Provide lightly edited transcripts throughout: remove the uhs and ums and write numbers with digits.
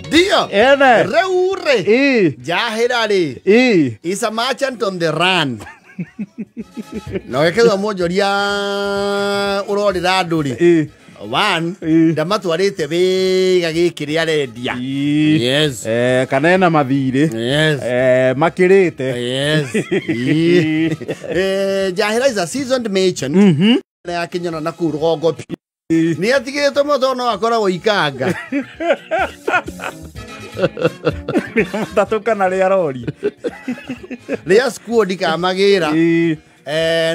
Ndio. Ene. Rĩu rĩ, Njahĩra rĩ, is a merchant on the run. Na wekethwa mwonjoria ũrorĩra andũ rĩ, one, ndamatwarĩte wĩga gĩkĩ rĩa arendia. Yes. Kana ena mathirĩ. Yes. Makĩrĩte. Yes. Njahĩra is a seasoned merchant. Na yakinyana na kũu rũgongo nĩ atigĩtwo mũno no akoragwo ikanga. Matatũ kana rĩa rori. Rĩa squad kamagĩra.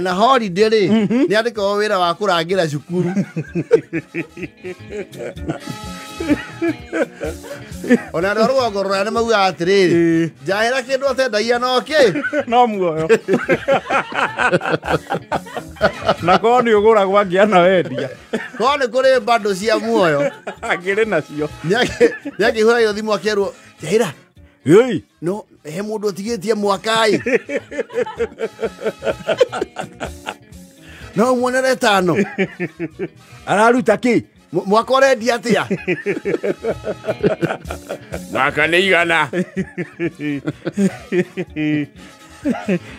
Na holiday rĩ, nĩ andĩkagwo wĩra wa kũrangĩra cukuru. Ona andũ a rũgongo rũraya nĩ maugaga atĩrĩrĩ, Njahĩra kĩndũ atendagia no kĩ? No muoyo. Na korwo nĩ ũgũragwo angĩana wendia. Korwo nĩ kũrĩ bando cia muoyo. Angĩrĩ nacio. Nĩ akĩhũragĩrwo thimũ akerwo, Njahĩra, Ĩi. no he mũndũ ũtigĩtie mwaka ĩ. No muonere tano. Araruta kĩ? Mwaka ũrendia atĩa? Mwaka nĩ igana.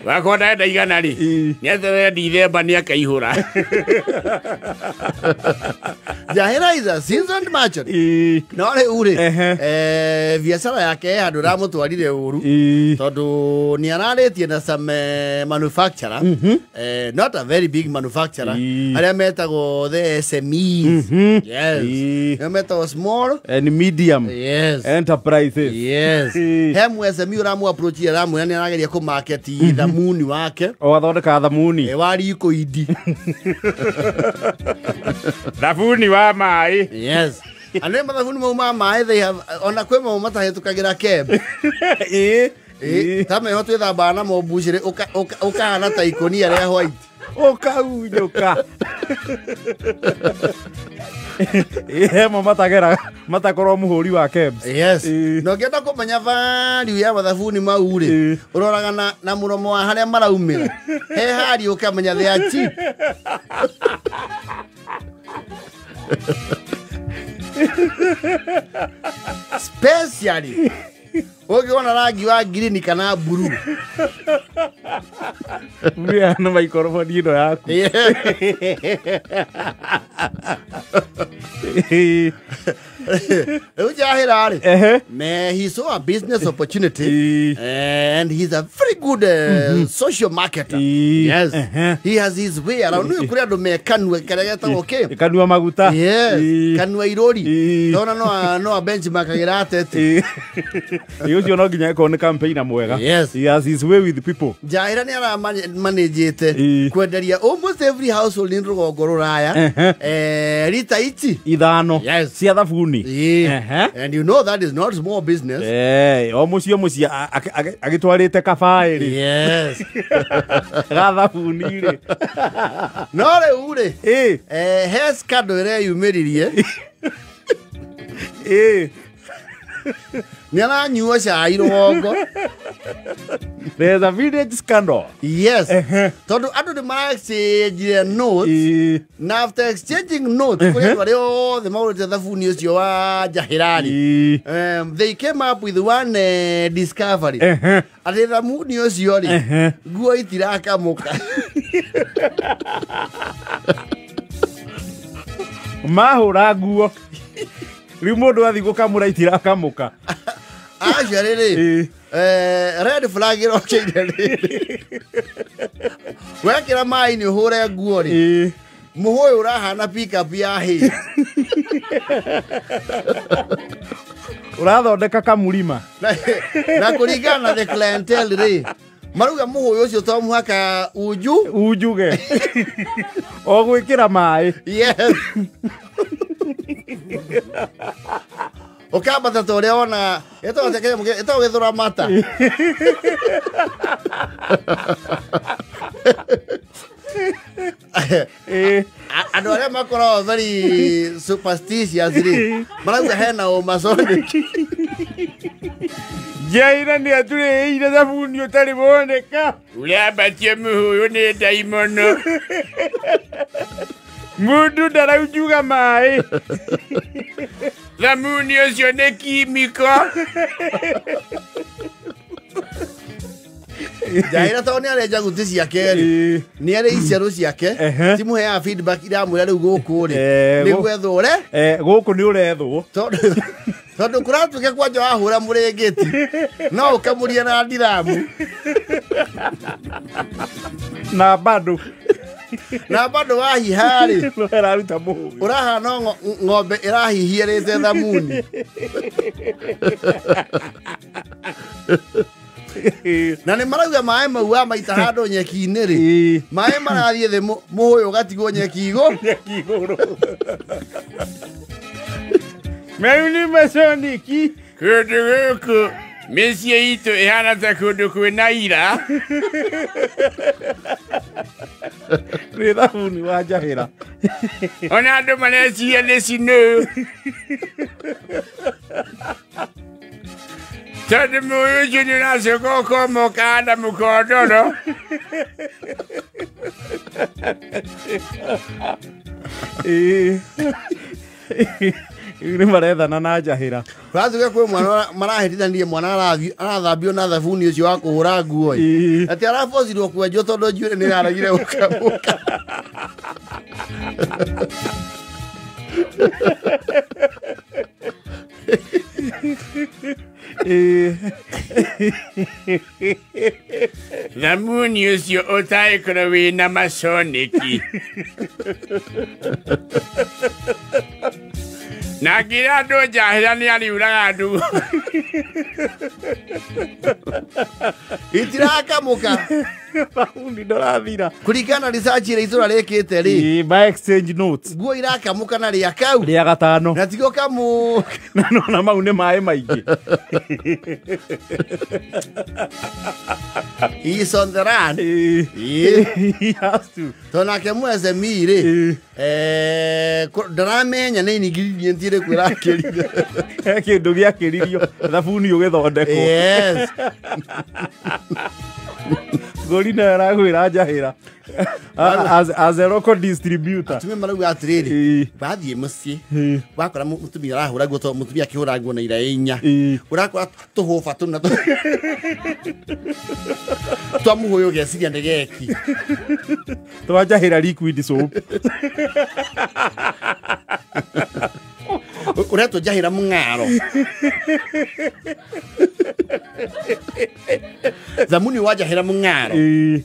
Wakwa ndenda igana rĩ, nĩeterere Dithemba nĩ akaihũra. Njahĩra is a seasoned merchant. No rĩu rĩ, biacara yake he handũ ĩramũtwarire ũru. Tondũ nĩ ararĩtie na some manufacturer, not a very big manufacturer, arĩa metagwo the SMEs. Yes. Nĩo metagwo small and medium Yes. enterprises. Yes. He mu SME ũramũ approach aramwĩra nĩ arageria kũ market thamuni wake. O athondeka thamuni. Wa riko indi. Thabuni wa maĩ. Yes. Anä mathabuni mau ma maĩ they have ona kwĩ mau matahĩtũkagĩra keb. Ta meho twĩthambaga namo mbucĩrĩ ũkahana ta ikũnia rĩa white. Ũkaunyũka. Hemo matagera matakorwo mũhũri wa kebs. Yes. Na ũngĩenda kũmenya value ya mathabuni mau rĩ, ũroraga na mũromo wa harĩa maraumĩra. He hari ũkamenya they are cheap. Specially ũngĩona rangi wa green kana blue. Mbia na maikoroboni ĩno yaku. Rĩu Njahĩra rĩ, he saw a business opportunity and he's a very good social marketer. Yes. He has his way around. Nĩ kũrĩ andũ me kanua karĩa getagwo kĩ? Kanua maguta. Yes. Kanua irori. Ndona no a benchmark agĩra ateti. Ũcio no nginya ĩkorwo nĩ campaigner mwega. Yes. He has his way with people. Njahĩra nĩ aramanagĩte kwenderia almost every household in rũgongo rũraya rita ici ithano. Yes. Cia thabuni. And you know that is not small business. O mũciĩ o mũciĩ agĩtwarĩte kabaĩrĩ. Yes. Ga thabuni rĩ. No rĩu rĩ, he scandal ĩreyumĩririe. Nĩ aranyua cai rũgongo. There's a village scandal. Yes. Tondũ andũ nĩ mara-exchange notes. Na after exchanging notes, kũrĩ andũ arĩa othe magũrĩte thabuni ũcio wa Njahĩra rĩ, they came up with one discovery. Atĩ thabuni ũcio rĩ, nguo itirakamũka. Mahũra nguo. Rĩu mũndũ athiĩ gũkamũra itirakamũka. Acio rĩrĩ, red flag ĩrokeire rĩrĩ. Wekĩra maĩ-inĩ ũhũre nguo rĩ, mũhũyũ ũrahana pick-up ya hay. Ũrathondeka kamũrima. Na kũringana na the clientele rĩ, marauga mũhũyũ ũcio to mũhaka unju. Unjuge. O gwĩkĩra maĩ. Yes. Ũkambata ta ũrĩa wona, ĩtagwo gĩthũra mata. Andũ arĩa makoragwo very superstitious rĩ, marauga hena ũmasonic. Njahĩra nĩ atũrĩhĩire thabuni ũtarĩ woneka. Ũrambatie mũhũyũ nĩ ndaimono. Mundu ndaraunjuga maĩ. Thamuni ũcio nĩ kimiko. Njahĩra tondũ nĩ arenja guti ciake rĩ, nĩ arĩ iciaro ciake cimũheaga feedback iramwĩra rĩu gũkũ rĩ nĩ gwethwo ũre gũkũ nĩ ũrethwo tondũ kũratuĩka kwanja wahũra mũrĩngĩti no ũkamũria na ndiramu na bado na bado wahiha rĩ ĩraruta mũhũgĩ ũrahana ng'ombe ĩrahihierĩte thamuni. Na nĩ marauga maĩ mau wamaita handũ nyeki-inĩ rĩ, maĩ marathiĩ thĩ mũhũyũ ũgatigwo nyeki igũrũ. Mau nĩ maconiki. Kũndũ gũkũ mĩciĩ itũ ĩhana ta kũndũ kwĩna ira. Nĩ thabuni wa njahĩra. Ona andũ mareciria nĩ snow. Tondũ mũyũ ũcio nĩ ũracoka ũkomoka na mũkondoro. Rĩu nĩ marethana na njahĩra. Kũratuĩka kwĩ mwana marahĩtithanirie mwana arathambio na thabuni ũcio wa kũhũra nguo ĩ. Atĩ arabocirwo kwenjwo tondũ njuĩrĩ nĩ ĩraregire gũkamũka. Thamuni ũcio ũtangĩkorwo wĩna maconiki. Na ngĩra andũ njahĩra nĩ ariuraga andũ. Itirakamũka. Thabuni ndũrathira. Kũringana na research ĩrĩa itũra rĩkĩte rĩ, by exchange notes, nguo irakamũka na rĩa kau rĩa gatano na tigo kamũ na nona mau nĩ maĩ maingĩ. He is on the run. He has to. Tondũ nake MSME rĩ, ndaramenya nĩ ingredient ĩrĩkũ ĩrakĩrire. He kĩndũ gĩakĩririo thabuni ũgĩthondekwo. Yes. Ngori nayo ĩragwĩra njahĩra as a local distributor. Atumia marauga atĩrĩrĩ, wathiĩ mũciĩ wakora mũtumia arahũra nguo tondũ mũtumia akĩhũra nguo na ira inya, ũrakora tũhũba tũna twa mũhũyũ ũgeciria nĩ geki. Twa njahĩra liquid soap. Ũretwo njahĩra mũng'aro. Thamuni wa njahĩra mũng'aro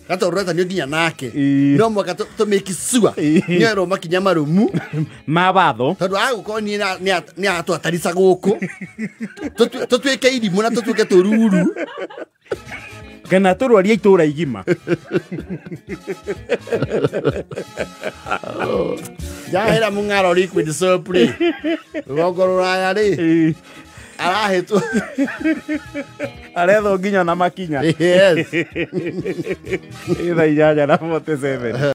gatondũ ũretanio nginya nake no mũhaka tũmake sure nĩerwo makinya marũmu ma watho tondũ agũkorwo niĩ nĩ aratwatarica gũkũ tũtuĩke irimũ na tũtuĩke tũruru kana tũrwarie itũra igima. Njahĩra mũng'aro liquid soap rĩ, rũgongo rũraya rĩ, arahĩtwo arethwo nginya na makinya. Yes. 8:47.